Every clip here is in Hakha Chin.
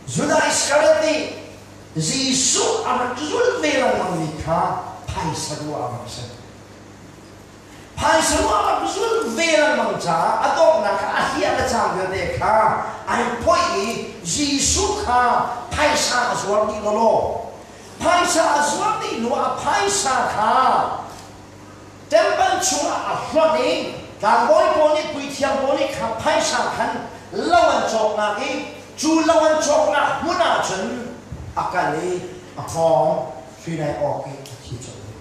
Judah Iskariot nih Jesuh a rak zulh ve lengmangmi kha phaisa ruah a rak si. Phaisa ruah a rak zulh ve lengmang caah a donghnak kha a hliah le cang vialte kha ai phoih i Jesuh kha phaisa a zuar dih lawlaw. Phaisa a zuar dih hnu ah phaisa kha Temple chungah a hlonh i tlangbawi pawl nih puithiam pawl nih kha phaisa khan lo an cawknak i cu lo an cawknak hmun ah cun a kal i a hngawng hrinai awk i a thi colh ve.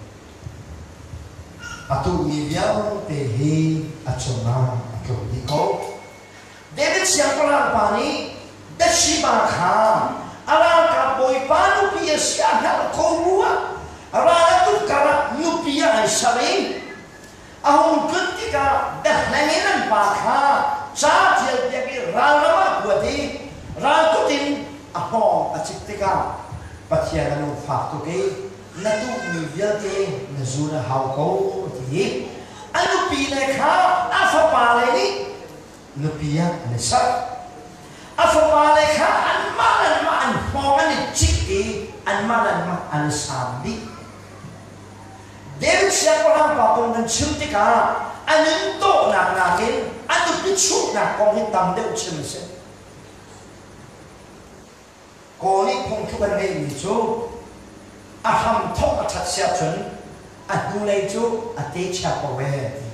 A tuhmi vialte hi a cungah a tlung dih ko. David siangpahrang pa nih Bathsheba kha a ralkap bawipa nupi a si a hngalh ko bu ah ral a tuk karah nupi ah ai ser i a hung tlun tikah biahleng in an pa kha ca ṭialpiak i ralram ah kuat i ralkut in a hngawng a cik tikah Pathian a lungfak tuk i na tuhmi vialte na zun a hau ko a ti i a nupi le kha a fapale nih nupi ah an i serh. A fapale kha anmah le anmah an hngawng an i cik i anmah le anmah an i saam dih. David siangpahrang pa kong kan chim tikah a nun dawhnak nakin a nupi chuhnak kong hi tam deuh chim a si. Kawl nih phungthluk an ngeihmi cu a hramthawk a ṭhat si ahcun a hnulei cu a te chia ko ee ti.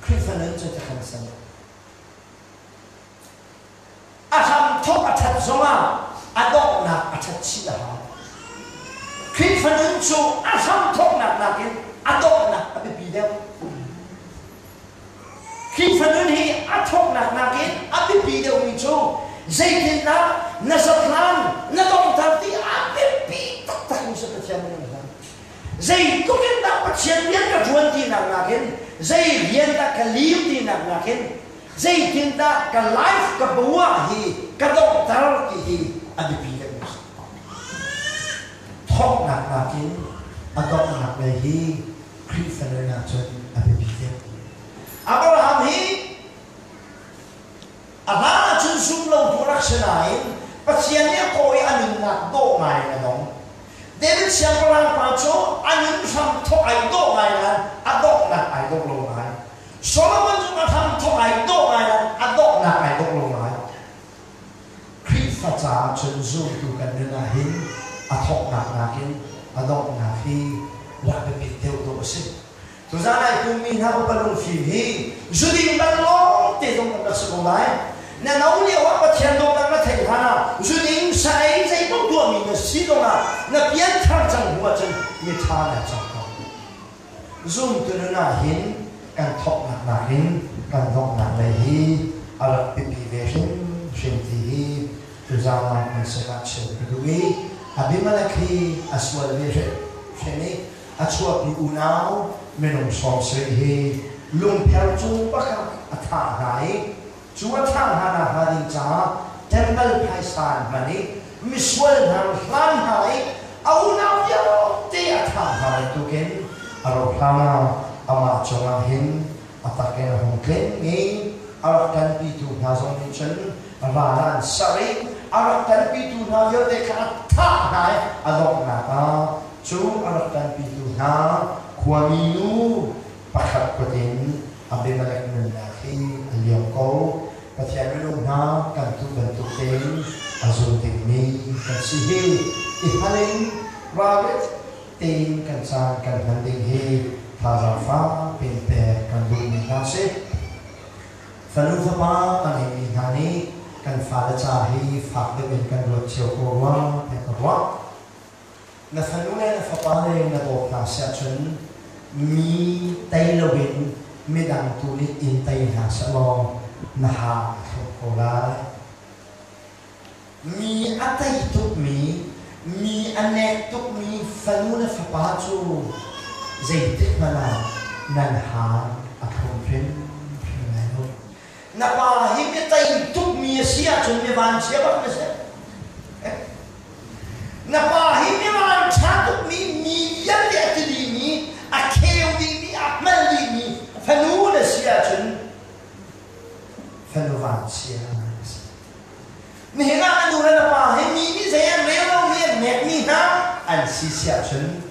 Khrihfa nun cu tikhan a si lo. A hramthawk a ṭhat zongah a donghnak a ṭhat chih a hau. Khrihfa nun cu a hramthawknak nakin a donghnak a biapi deuh. Khrihfa nun hi a thawknak nakin a biapi deuhmi cu zeitindah na zatlan na donghter ti a biapi taktakmi cu Pathian minung hna. Zeitluk in dah Pathian rian ka ṭuan tinak nakin zei rian dah ka lim tinak nakin zeitindah ka life ka buah hi ka donghter ti hi a biapi deuhmi a si. Thawknak nakin a donghnak lei hi Khrihfa nun ahcun a biapi deuh. Abraham hi a hlan ahcun zum lotu a rak si nain Pathian nih a kawh i a nunnak dawh ngai in a dong. David siangpahrang pa cu a nun hram thawk ai dawh ngai nain a donghnak ai dawh lo ngai. Solomon zong a hram thawk ai dawh ngai nain a donghnak ai dawh lo ngai. Khrihfa caah cun zumtu kan nun ahhin a thawknak nakin a donghnak hi rak biapit deuh dawh a si. Tuzaan ai pummi hna upa lungfim hi zuding bal lawngte zong kan rak si ko lai. Na no lio ah Pathian dawtnak na theih hlan ah zuding sa ei zeipaoh tuahmi na si zongah na pianthar cang hnu ahcun miṭha na cang ko. Zumtu nun ahhin kan thawknak nakin kan donghnak lei hi a rak biapi ve hrimhrim ti hi tuzaan ah nan sinah chim ka duh i Abimelek hi a sual ve hrimhrim i a chuahpi unau minung 70 hi lungpher cung bak ah a thah hna i Cu a thah hna nakhnga ding caah temple phaisa an hman i misual hna an hlan hna i a unau vialte a thah hna bantukin a rauhhlan ah amah cungah hin a tak in a hung tling i a rak ṭanpitu hna zong nih cun ral ah an ser i a rak ṭanpitu hna vialte kha a thah hna i a donghnak ah cu a rak ṭanpitu hna khuami nu pakhat kut in Abimelek nunnak hi a liam ko. Pathian minung hna kan tuh bantuk tein a zul dingmi kan si hi i hngal in ralrin tein kan caan kan hman ding hi thazaang fak piin pek kan duhmi hna si. Fanu fapa a ngeimi hna nih kan fale ca hi fak deuh in kan ruat cio ko rua tiah ka ruah. Na fanu le na fapa le na dawt hna si ahcun mi tei loin midang tu nih in tei hna sehlaw na ha a thlum ko lai. Mi a tei tukmi, mi a nek tukmi fanu le fapa cu zeitik hmanh ah nan ha a thlum hrimhrim lai lo. Na pa hi mi tei tukmi a si ahcun mi vanchia bak na si. Na pa hi mi ralṭha tukmi, mi vialte a ti dihmi, a kheu dihmi, a hmal dihmi fanu na si ahcun fanu vanchia na si. Nihin ah na nu le an si siah cun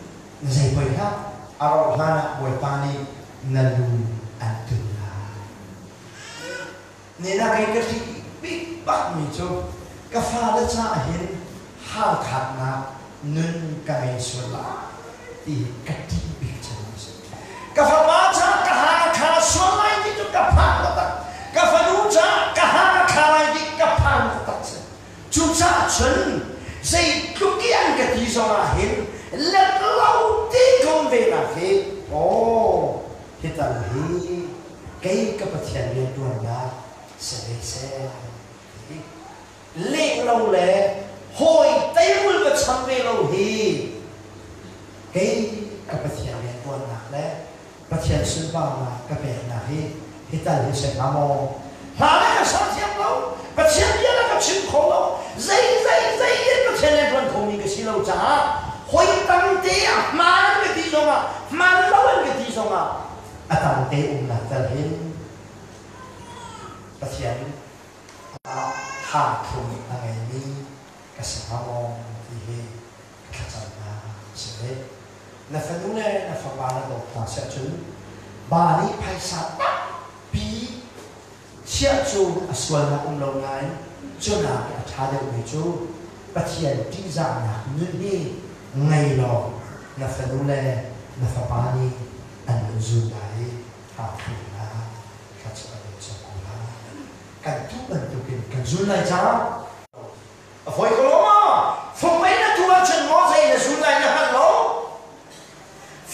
na zei poi hlah, a rauh hlan ah Bawipa nih na lu an tun lai. Nina kei ka ṭih bik bakmi cu ka fale caah hin halkhatnak nun ka ngei sual lai ti hi ka ṭih bik cem a si. Ka fapa caah ka ha a kha sual lai ti cu ka phan taktak. Ka fanu caah ka ha a kha lai ti ka phan taktak si. Cucaah cun zeitluk i an ka ti zongah hin let lo ti ka um ve nak hi aw hi tal hi kei ka Pathian rianṭuannak si ve seh ti leh lo le hawi teirul ka cham ve lo hi kei ka Pathian rianṭuannak le Pathian sunparnak ka peknak hi hi tal hi si hnga maw? Hla le ka sa thiam lo, Pathian bia le ka chim kho lo, zei zei zei in Pathian rianṭuan khomi ka si lo caah hawi tang te ah hmaan an ka ti zongah hmaan lo an ka ti zongah a tangte umnak tal hin Pathian ah hangthlum a ngeimi ka si hnga maw ti hi ka thlacamnak a si ve. Na fanu le na fapa na dawt hna siah cun ba nih phaisa tampi chiah cu a sualnak um lo nain cunak i a ṭha deuhmi cu Pathian ṭihzahnak nun hi ngei law na fanu le na fapa nih an nun zul lai i hangthlumnak thluachuah an in cawk ko lai. Kan tuh bantukin kan zul lai caah a fawi ko lo maw? Fungmei na tuh ahcun maw zei na zul lai na hngalh lo?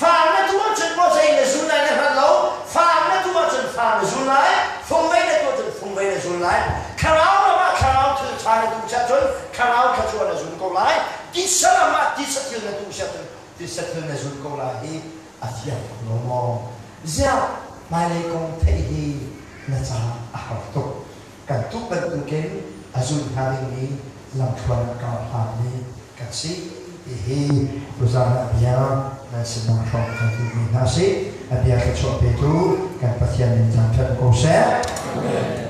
Faang na tuh ahcun maw zei na zul lai na hngalh lo? Faang na tuh ahcun faang na zul lai, fungmei na tuh ahcun fungmei na zul lai. Thlarau ram ah thlarau thil ṭha na tuh ahcun thlarau thluachuah na zul ko lai. Titsa ram ah titsa thil na tuh ahcun titsa thil na zul ko lai hi a fiang tuk lo maw? Ziah hmailei kong theih hi na caah a har tuk. Kan tuh bantukin a zul hnga dingmi lamthluan a kar hlanmi kan si ti hi tuzaan ah bia nan sinah hrawm kan duhmi hna si. A bia thluachuah petu kan Pathian min thangṭhat ko seh. Amen.